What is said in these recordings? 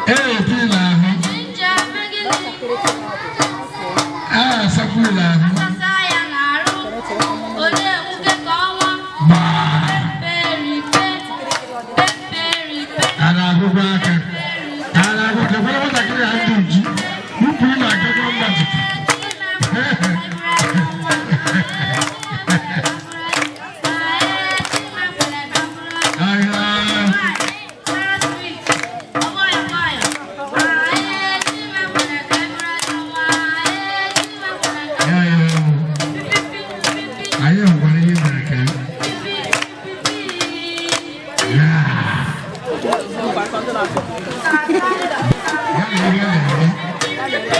Ee, n'ahụ. A asakwu n'ahụ. Gbaa. A na-agụgụ aka. A na-agụ lekwara nwatakịrị a ndị uju. Ukwu ị na-agakwa mmadụ. Ahịa. Ya ya. Anyị hụkwara ihe mere ka ya. Ya na ihe na-eme.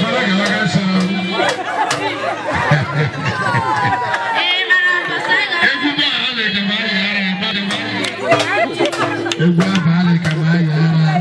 Mara galaga sọrọ. Egwu abalị ka ma ayị ara mmadụ. Egwu abalị ka ma ayị ara.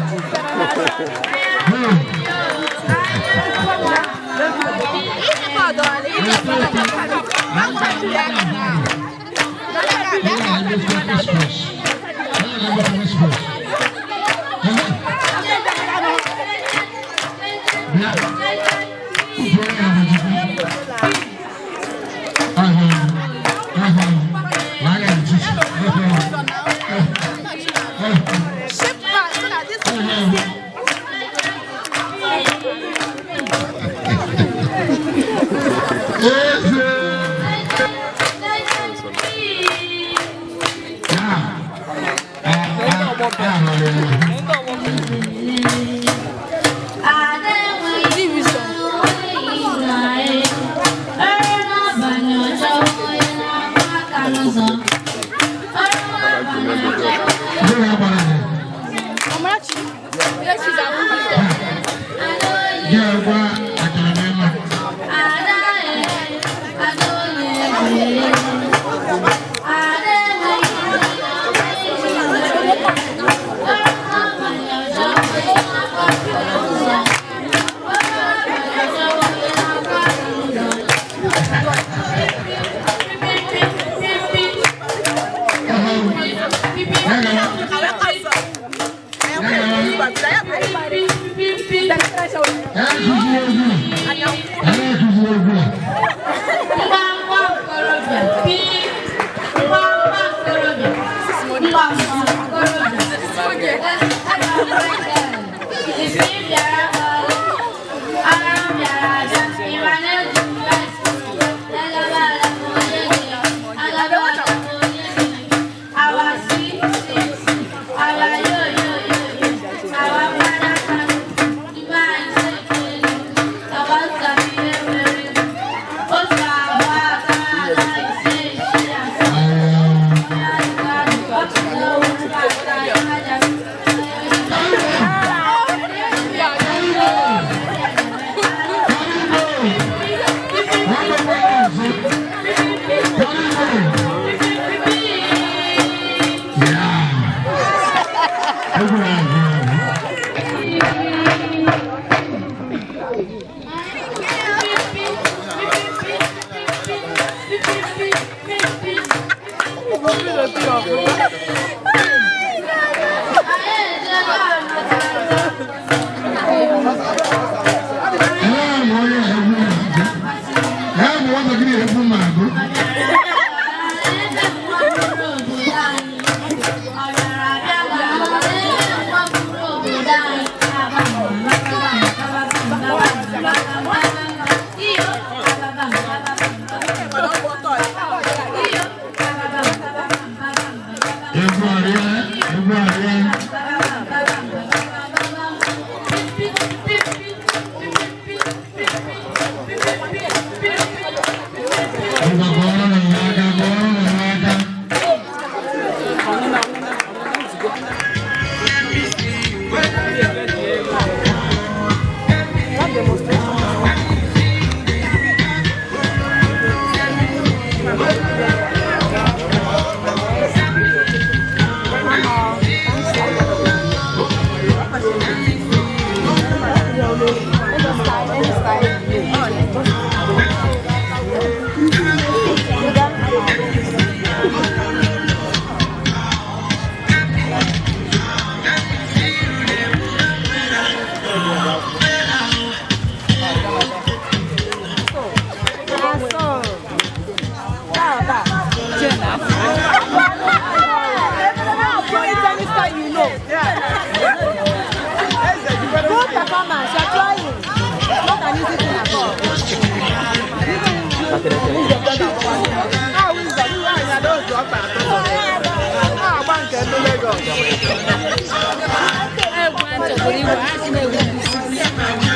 buru ibu, ha si na-ewu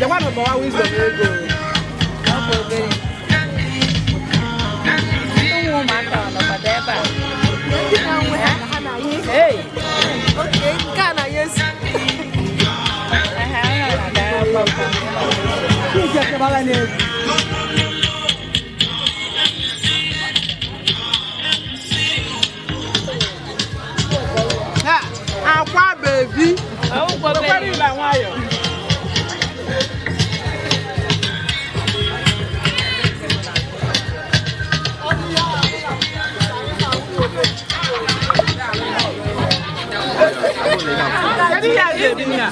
Jakwanụ gbawa Wisdom ego. Ọ bụ obere. Ụmụ ụmụaka ọ nọkwado ebe a? Hey! Nke a na ya esi. Aha, ọ na-aga akwụkwọ. Chike kebara n'egwu. Ha, akwa bebi. Ọgwụgwọ Wekwara obere. ịla nwayọ. Kedu ihe a ga-ebi na?